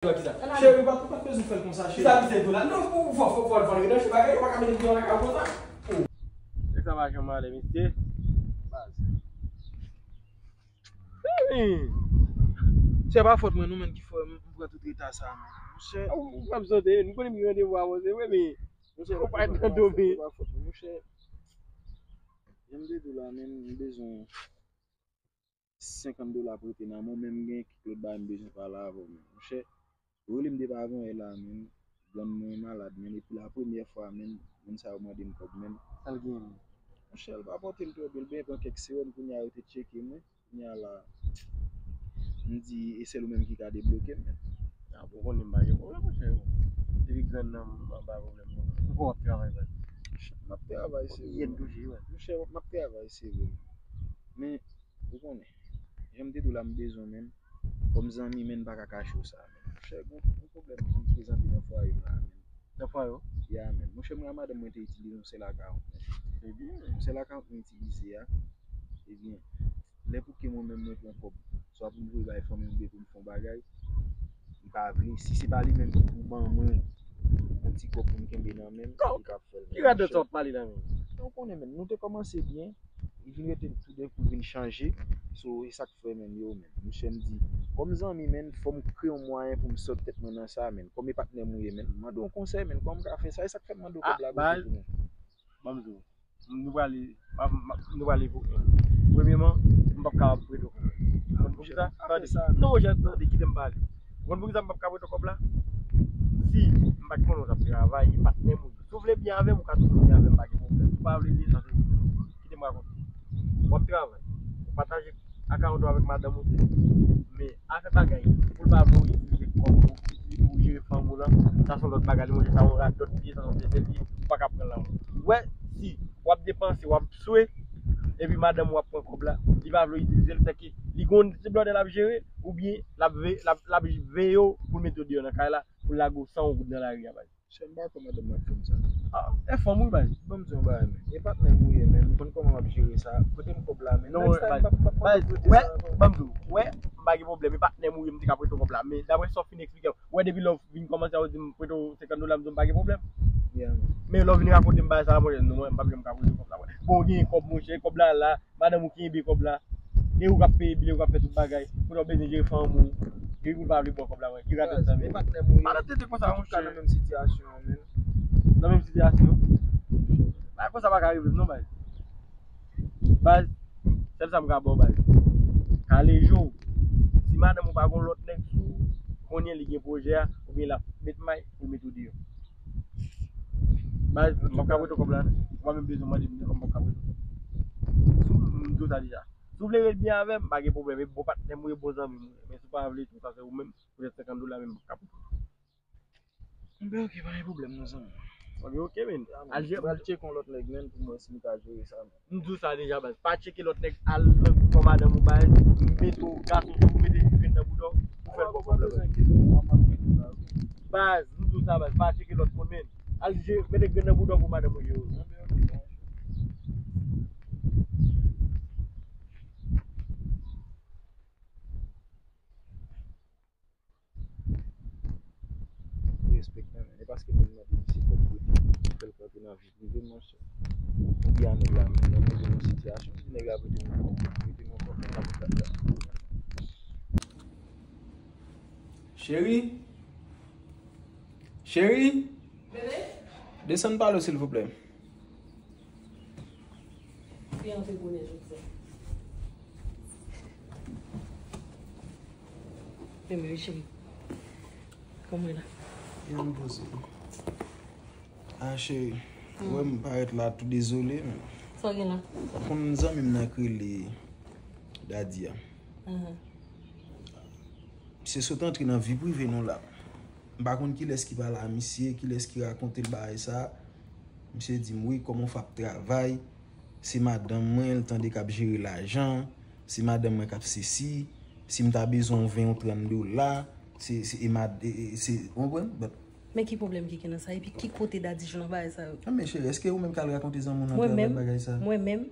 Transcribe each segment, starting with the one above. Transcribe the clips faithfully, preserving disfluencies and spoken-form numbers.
Cheri, pa, pa bezwen fè l konsa, cheri. Kisa misye di w la? Non, fò, fò, fò, fò l rantre nan bagay, yo pa ka mete pye nan kay konsa. Nèg sa pa janm ale, mesye. Monchè, pa fòt mwen non, menn, ki fè m pran tout reta sa, menn. Monchè. Ou p ap sote, nou konnen m gen randevou avè w, se vre, men monchè, ou pa ret nan do, men. Pa fòt mwen, monchè. Jan m te di w la, menn, m bezwen senkant dola prete nan men w, men m gen kèk lòt bagay m bezwen pale avè w, menn. Monchè, rele m depi avan yè la, menn. Grann mwen malad, menn. Epi la premyè fwa, menn, moun sa yo mande m kòb, menn. Sa l genyen, menn? Monchè, l pa pote m twò byen, l byen pran kèk sewòm, kounye a yo te tcheke mwen. Kounye a la, m di, e sèl ou menm ki ka debloke m, menn. A, bon, konnen m pa gen pwoblèm, monchè. Depi grann nan m pa pwoblèm, non. Ou wè w ap travay, menn. M ap travay, se vre. Monchè, m ap travay, se vre. Men, ou konnen, jan m te di w la, m bezwen, menn. Kòm zanmi, menn, m pa ka kache w sa, menn. Monchè, gon, gon pwoblèm ki prezante nan fwaye m la, menn. Nan fwaye w? Ya, menn. Monchè, mwen ak madanm mwen te itilize yon sèl akawont, menn. Ebyen. Yon sèl akawont mwen itilize a. Ebyen, lè pou ke mwen menm mwen pran kòb, swa pou m voye bay fanmi m oubyen pou m fè yon bagay, m pa vle. Si se pa li menm ki pou ban mwen yon ti kòb pou m kenbe nan men m, li p ap fè l, menn. Ki radòt sa w ap pale la menm? Ou konnen, menn, nou te kòmanse byen, li vin rete toudenkou, li vin chanje. So, e sa k fè, menn, yo, menn. Monchè, m di, kòm zanmi, menn, fò m kreye yon mwayen pou m sot tèt mwen nan sa, menn. Kòm e patnè m ou ye, menn, m mande w yon konsèy, menn. Kòman m ka fè sa? E sa k fè m mande w kòb la, baz. Ban m di w. Nou prale, nou prale pou, premyèman, m p ap kapab prete w kòb la. Ou konn poukisa? Tande. Non, monchè, tande, kite m pale. Ou konn poukisa m p ap ka prete w kòb la? Si m pa t konnen w t ap travay, e patnè m ou ye. Si w vle byen avè m, ou ka toujou byen avè m, pa gen pwoblèm. Si w pa vle byen, sa se kite m rakonte w. W ap travay, w pataje akawont ou avèk madanm ou, se. Men, afè bagay, pou l pa vle w itilize kòb ou, pou jere fanm ou lan, sa se yon lòt bagay, li montre sa yon radòt li ye, sa se yon tenten li ye, ou pa ka pran l nan men l. Ou wè, si w ap depanse, w ap swe, epi madanm ou ap pran kòb la, li pa vle w itilize l, sèke li gen yon ti blòdè l ap jere, oubyen l ap ve-, l ap, l ap veye w pou l mete w deyò nan kay la, pou l lage w san yon goud nan lari a, baz. Chè, m pa kwè madanm mwen ap fè m sa. Ah, e fanm wi, baz. Ban m di yon bagay, men. E patnè m ou ye, men. M konn kòman m ap jere sa. Prete m kòb la, men. Non, baz. Wè, ban m di w, wè, m pa gen pwoblèm. E patnè m ou ye, m te ka prete w kòb la. Men, daprè sa w fin eksplike m, wè, depi lè w vin kòmanse a, w di m prete w senkant dola, m di w m pa gen pwoblèm. Yeah, man. Men lè w vin rakonte m bagay sa la, monchè, non, mwen, m p ap janm ka prete w kòb la, wè. Bon, w genyen kòb, monchè, kòb la la, madanm ou kenbe kòb la, e ou k ap peye bil, ou k ap fè tout bagay, kounye a w bezwen jere fanm ou, epi pou l pa vle ba w kòb la, wè, ki radòt sa menm? Baz, e patnè m ou ye. Pa nan tete konsa, monchè. Tout ka nan menm sitiyasyon an, menn. Nan menm sitiyasyon? Bagay konsa pa ka rive m non, baz. Baz, sèl sa m ka ba w, baz. Kale je w. Si madanm ou pa gon lòt nèg sou ou, konnen li gen pwojè a, oubyen l ap met may pou l mete w deyò. Baz, m p ap ka prete w kòb la, non. Ou pa menm bezwen mande m, non, m p ap ka prete w. Si w, m di w sa deja. Si w vle ret byen avè m, pa gen pwoblèm. E bon patnè m ou ye, bon zanmi m ou ye. Men si w pa vle tou, sa se ou menm. Poutèt senkant dola menm, m p ap ka prete w. Enben, oke, pa gen pwoblèm, non, zanmi. Oke, oke, men. Al jere. Pral tcheke yon lòt nèg, menn, pou m wè si m ka jere sa, menn. M di w sa deja, baz. Pa tcheke lòt nèg, al nan kò madanm ou, baz. Mete w gason, pou mete grenn nan bouda w, pou fè l ba w pwoblèm. Baz, m di w sa, baz. Pa tcheke lòt moun, menn. Al je-, mete grenn nan bouda w pou madanm ou yo. Respekte, men. E paske moun nan te di se kòb pou li, pou fè l kanpe nan vi prive m, monchè. Ou byen a nèg la, men. Nan mete nan sitiyasyon, di nèg la prete m, prete m yon kòb, men pa pou sa. Cheri? Cheri? Bebe? Desann pale w, silvouplè. Ki antre bonè jodi a? Bebe, wi, cheri. Kòman w ye la? Byen, m poze. Ah, cheri, ou wè m parèt la tou dezole, men. Sa w gen la? Ou konn zanmi m nan k rele Daddy a. Misye sot antre nan vi prive nou la. M pa konn kilès ki pale a misye, kilès ki rakonte l bagay sa. Misye di m, wi, kòman w fè ap travay? Se madanm mwen, l tande k ap jere lajan. Se madanm mwen k ap sesi. Si m ta bezwen yon ven, yon trant dola, se, se, e mad-, e, e, se, ou konprann? But Men ki pwoblèm ki gen nan sa? Epi ki kote Daddy jwenn bagay sa yo? Ah, men cheri, èske ou menm k al rakonte zanmi w nan travay bagay sa? Mwen menm,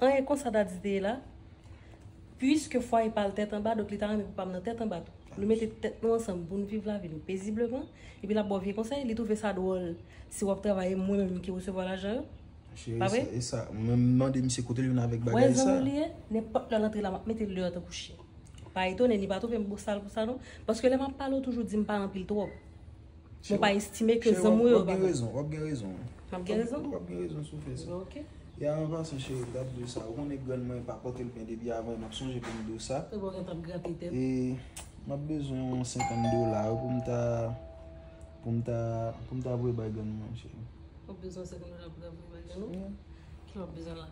anyen konsa Daddy te ye la. Puiske fwaye pa l tèt anba, donk li ta renmen pou pa m nan tèt anba tou. Nou mete tèt nou ansanm pou n viv lavi nou pezibleman, epi l ap ba w vye konsèy, li twouve sa dwòl si w ap travay e mwen menm ki resevwa lajan yo. Cheri, pa vre? E sa, mwen m mande misye kote l vin avèk bagay sa. Wè zanmi w li ye, nenpòt lè l antre la, m ap mete l deyò tankou chen. Pa etone, li pa twouve m bosal pou sa non, paske lè m ap pale w toujou di m pa anpil twòp. Mwen pa estime ke zanmi w yo pa bon. W ap gen rezon, w ap gen rezon. M ap gen rezon? W ap gen rezon si w fè sa. Ok. Ya, an pasan, cheri, m t ap di w sa. Ou konnen grann mwen pa pote l byen depi avan, m ap sonje pou m di w sa. Ou gentan ap grate tèt. E m ap bezwen yon senkant dola pou m ta, pou m ta, pou m ta voye bay grann mwen, cheri. W ap bezwen senkant dola pou w ta voye bay grann ou? Wi. Ki w ap bezwen la?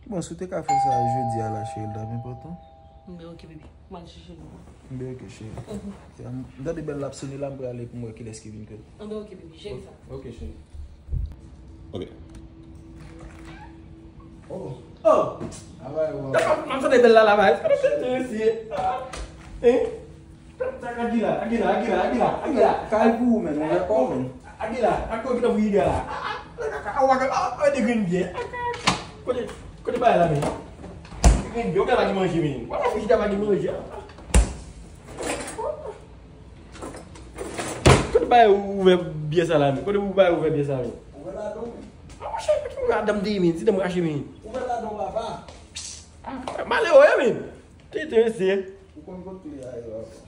Bon, si w te ka fè sa jodi a la, cheri, l t ap enpòtan. Enben, ok, bebe. M al chèche l. Enben, ok, cheri. Mhm. Ya, m tande bèl l ap sone la, m prale pou m wè kilès ki vin kote. Enben, ok, bebe. Jere sa. Ok, cheri. Ok. Oh. Oh! Travay, w ap. M ap tande bèl la, la, bay. Sa nou fè tou isi? Hein? Sa k Agila, Agila, Agila, Agila, Agila. Kay pou ou, men, ou wè kò, men. Agila, ak kò ki nan pou Agila la. Ah, ah, ah, ah, ah, de grenn byen. Ah, ah. Kote, kote bagay la, men? De grenn byen, ou ka pa ki manje, men. Wala, friji ta pa ki manje. Kote bagay ou ouvè byen sa la, men? Kote ou bagay ouvè byen sa, men? Ouvè ladan, men. Ah, monchè, ki ouvè ladan m te ye, men? Ti dan m rache, men. Ouvè ladan, papa. Ah, malere, men. Te, te, mesye. Ou konn kote a ye, papa.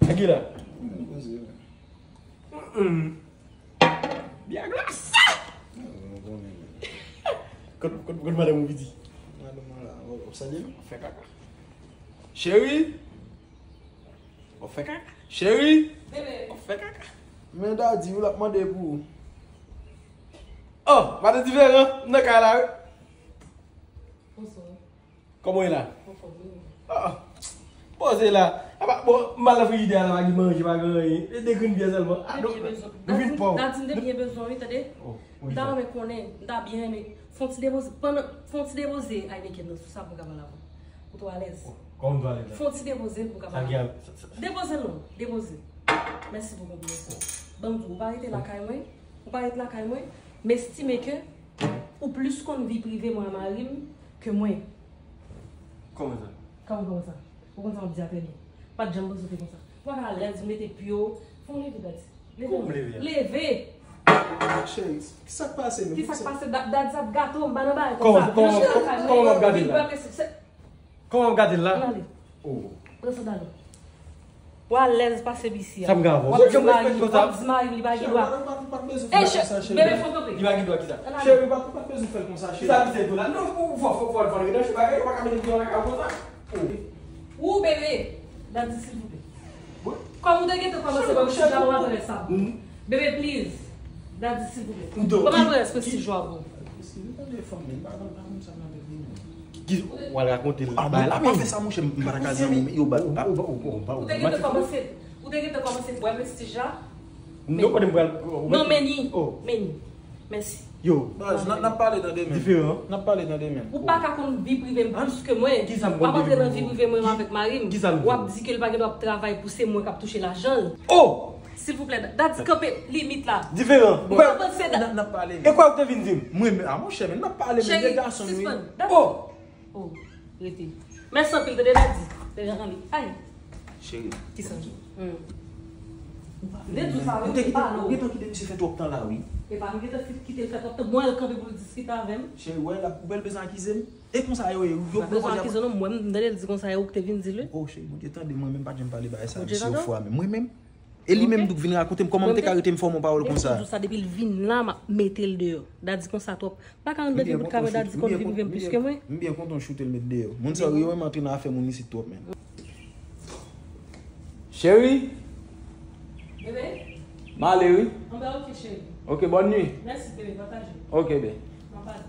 Aki la? Mm, poze, men. Mm-mm. Byen glase! Ah, mwen konnen, men. Kot, kot, kot madanm ou piti? Madanm mwen la, w ap salye l? Fè kaka. Cheri! W ap fè kaka. Cheri! Bebe. W ap fè kaka. Men dadi, ou l ap mande pou ou. Oh, madan diferan, m nan kay la, wi. Bonswa. Kòman w ye la? Anfòm, wi. Ah, poze la. Apa, bon, m al nan frijidè a la, pa gen manje, pa gen anyen. E de grenn byen sèlman. Ah, nou, nou vin pòv. Daddy, m te byen bezwen, wi, tande. Oh, wi. M ta renmen konnen, m ta byen renmen. Fè yon ti depoze, pandan, fè yon ti depoze Heineken nan sou sa pou m ka pale avè w. Pou w alèz. Oh, kòman m dwe alèz la? Fè yon ti depoze l pou w ka pale avè w. Sa gen, sa, sa, sa. Depoze l non, depoze. Mèsi pou konpliman sa. Ban m di w, ou pa rete lakay mwen, ou pa rete lakay mwen, m estime ke ou plis konn vi prive mwen a mari m ke mwen. Kòman sa? Kòman, kòman sa? Ou konn sa m ap di a trè byen. Pa t janm panse w te konsa. Ou pa ka alèz, mete pye w. Fè w leve, Daddy. Leve. Kòman m leve a? Leve! Cheri, ki sa k pase menm? Ki sa k pase? Da-, Daddy ap gate w, m pa nan bagay konsa. Kòman, kòman, kòman m ap gate l la? Kòman w ap gade l la? Ann ale. Oh. Pran sandal ou. W alèz pase m isi a. Sa m gen avè w? W ap di mari m, w ap di mari m li pa gen dwa. Cheri, w pa, w pa, w pa bezwen fè l konsa, cheri. Bebe, fò w kanpe. Li pa gen dwa kisa? Ann ale. Cheri, w pa, w pa bezwen fè l konsa, cheri. Kisa misye di w la? Non, ou fò, fò, fò, fò l ret nan bagay yo, w pa ka mete pye w nan kay konsa. Oh. Ou, bebe. Daddy, silvouplè. Kòm ou te gentan kòmanse ban m ti jan, ban m adrès sa. Bebe, please. Daddy, silvouplè. Ban m adrès prestij ou a pou. Eskize, tande fanm, men pa konn, pa konn sa m ap di, non. Ki, w al rakonte l. Ah, bagay la, pa fè sa, monchè, m pa ta ka zanmi w, men yo, ba, ba, ba, ba, ba. Ou te gentan kòmanse, ou te gentan kòmanse bwè prestij la. Non, kote m pral. Non, men ni. Oh. Men ni. Mèsi. Yo. Baz, n ap, n ap pale nan demen. Diferan. N ap pale nan demen. Ou pa ka konn vi prive m plis ke mwen. Kisa m konn? W ap antre nan vi prive mwen avèk mari m. Kisa m konn? W ap di ke l pa gen dwa ap travay pou se mwen k ap touche lajan l. Oh! Silvouplè, Daddy, kanpe limit la. Diferan. Ou pa panse da- N ap pale. E kwa ou te vin di m? Mwen, men, ah, monchè, men n ap pale, men de gason, wi. Cheri, sispann. Oh! Oh, rete. Mèsi anpil, tande, Daddy. Tande, ann ale. Ay. Cheri. Kisa? Hmm. Ou te gentan, ou gentan kite misye fè twòp tan la, wi. Epa, m gentan kite l fè twòp tan. Mwen, l kanpe pou l diskite avè m. Cheri, wè, l ap, ou wè l bezwen akize m? E konsa yo ye, yo poko. Pa bezwen akize non, mwen, m tande l di konsa, e ou ki te vin di l, wi. Oh, cheri, Bondye tande, mwen menm pa t janm pale bagay sa, misye yon fwa menm. Mwen menm. E li menm tou k vin rakonte m kòman m te ka rete m fòme yon pawòl konsa. Mwen te toujou di w sa depi l vin la, m ap mete l deyò. Daddy konsa twòp. Pa ka anndan vye bout kare Daddy konn vi prive m plis ke mwen. M byen kontan w choute l met deyò. Moun sa yo renmen antre nan afè moun isit twòp menm. Cheri. Bebe. M ale wi. Anben, ok, cheri. Ok, bonne nuit. Mèsi, bebe, pataje. Ok, bebe. M ap pale.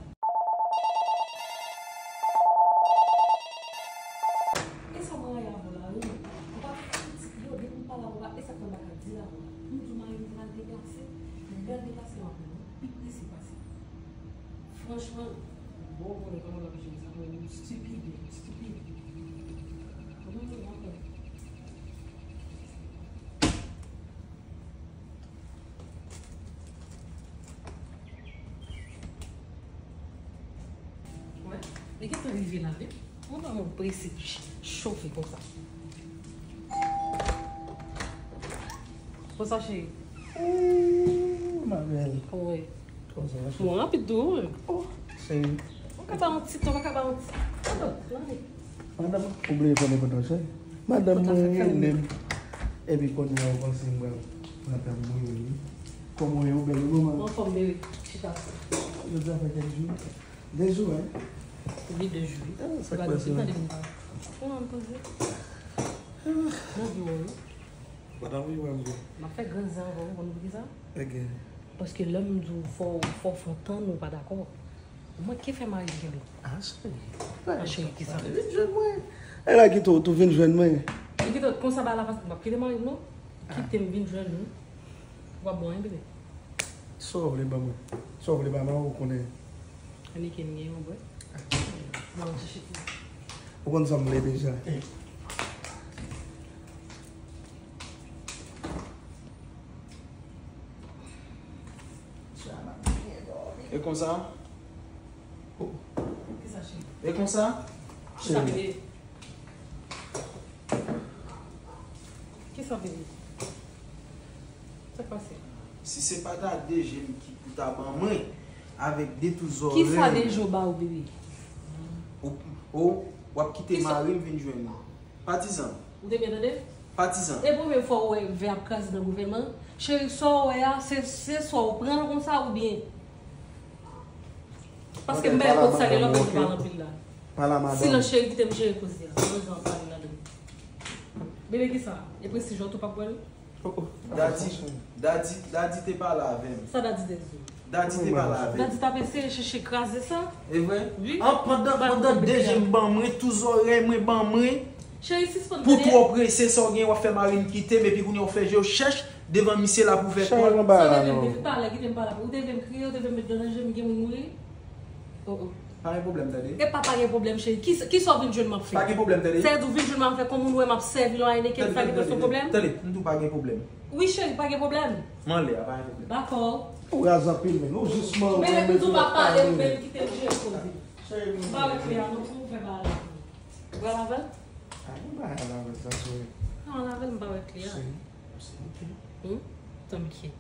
E sa mwen rayi avè w la, wi. Ou pa fouti, yo, depi m pale avè w la, e sa k fè m pa ka di l avè w la. M di w mari m pral deplase, men lè l deplase m ap vin pi prese pase. Franchman, bon, ou konnen kòman m ap jere sa, mwen menm stupide, stupide. Kòman m ap fè? Wè, li gentan rive la, wi. Ou nan moun prese, chofe konsa. Konsa, cheri. Ooh, ma belle. Kòman w ye? Kòman sa va, cheri? Mwen rapid tou, wi. Oh, cheri. Ou ka ba yon ti tan, ou ka ba yon ti tan. Madanm, ou bliye fè nenpòt sa. Madanm mwen rele m. Epi kounye a ou panse m pral madanm mwen, wi. Kòman w ye, ou bèl, wi, manman? Anfòm, bebe. Chita. Jodi a fè kèk jou. De jou, en? Wi, de jou. Ah, sa k pase, wi? Tande m pa. Ou ann poze. Nan biwo, wi. Madanm, wi, wè m vre. M ap fè gran zen avè w, ou konn poukisa? Ok. Paske lè m di w fò, fò, fò tann, ou pa dakò. Ou manke fè mari m kenbe. Ah, cheri. Ah, cheri, kisa? Vin jwenn mwen. E la kite w tou vin jwenn mwen. E kite w konsa ba la, paske m p ap kite mari m, non. Kite m vin jwenn ou. W ap bon, en, bebe? Sa w vle ban mwen? Sa w vle ban mwen, ou konnen. Anniken gen yon bwè. Bon, ti chit. Ou konn sa m vle deja. E konsa? Oh. Kisa, cheri? E konsa? Kisa, bebe? Kisa, bebe? Sa k pase? Si se pa ta de je m ki pou ta ban mwen, avèk de tou zòrèy. Kisa de je w ba ou, bebe? O, o, w ap kite mari m vin jwenn mwen. Patizan. Ou te byen tande? Patizan. E premye fwa ou wè vè ap kraze nan gouvènman? Cheri, sa w wè a, se, se swa ou pran l konsa oubyen. Paske m bay kòb sa gen lòt moun ki pale anpil la. Silans, cheri, kite m jere koze a. Mwen jan pale ladan. Bebe, kisa? E prestij ou tou p ap wè l? Oh, oh. Dadi, Dadi, Dadi te pale avè m. Sa Dadi te di? Dadi te pale avè m. Dadi t ap eseye chèche kraze sa. E vre? Wi. An, pandan, pandan de je m ban mwen, tou zòrèy mwen ban mwen. Cheri, sispann plede. Pou twò prese, sa w gen, w ap fè mari m kite m, epi kounye a w fè je w chèch devan misye la pou fè kòl. Sa w te vle m te talè, kite m pale avè w. Ou te vle m kriye, ou te vle m met dlo nan je m, gen moun mouri. Oh, oh. Pa gen pwoblèm, tande. E pa, pa gen pwoblèm, cheri. Ki, kisa w vin jwenn m ap fè? Pa gen pwoblèm, tande. Sa vle di w vin jwenn m ap fè kòm moun wè m ap sèvi l yon Heineken, sa ki pral fè pwoblèm? Tande, m di w pa gen pwoblèm. Wi, cheri, pa gen pwoblèm. M anlè a, pa gen pwoblèm. Dakò. Ou raz anpil, men. Ou jis manke. Men, men, ou pa pale, ou menm kite m jere koze. Cheri, m pa wè klè a non, pou m fè bagay la. Ou pral avè l? A, m pa al avè l, sa, sou. Non, al avè l, m pa wè klè a. Cheri. Tanpri.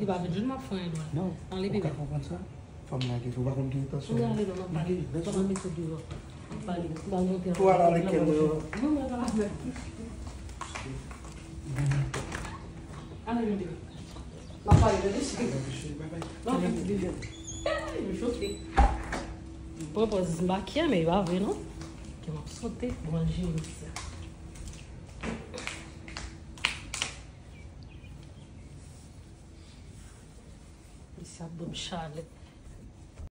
Li pa vin jwenn m ap fè anyen dwòl. Non, ale, bebe. Ou ka konprann sa? Fòm lage, ou pa konn ki etansyon. Ou ale non, m ap pale. Fò m mete deyò. M ap pale. M pa monte. Ou al ale kè mwen. Non, mwen pa avè. Ale, bebe. M ap pale, bebe. M ap mete deyò. Ey, m choke. M pran pòz m pa kè, men e pa vre, non. Kè m ap sote, bon, al jere mesye a. Misye ap ban m chalè.